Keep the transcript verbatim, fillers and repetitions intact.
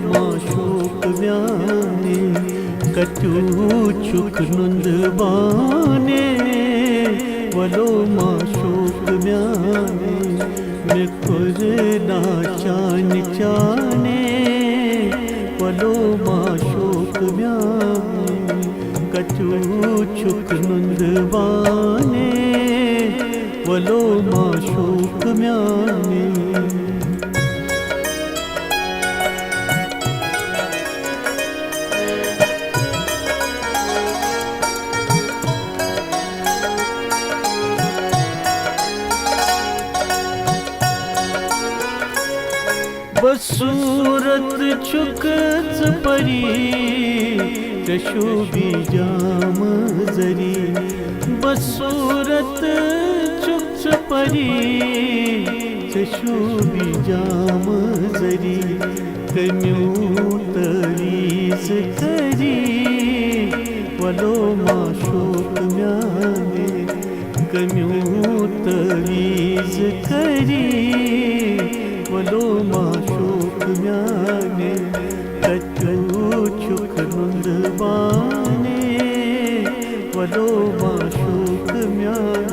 معشوق میانہِ، کتیو چھُکھ نُندٕ بانہِ؟ ولو معشوق میانہِ، مےٚ کوٚر نا چانہِ چانہِ۔ ولو معشوق میانہِ، کتیو چھُکھ نُندٕ بانہِ؟ ولو معشوق میانہِ۔ بصورت چھُکھ ژٕ پری، ژےٚ شوٗبی جام زری۔ بصورت چھُکھ ژٕ پری، ژےٚ شوٗبی جام زری۔ کمیو تعویذ کری، ولو معشوق میانہِ۔ کمیو تعویذ کری، ولو معشوق میانہِ۔ کتیو چھُکھ نُندٕ بانہِ؟ ولو معشوق میانہِ۔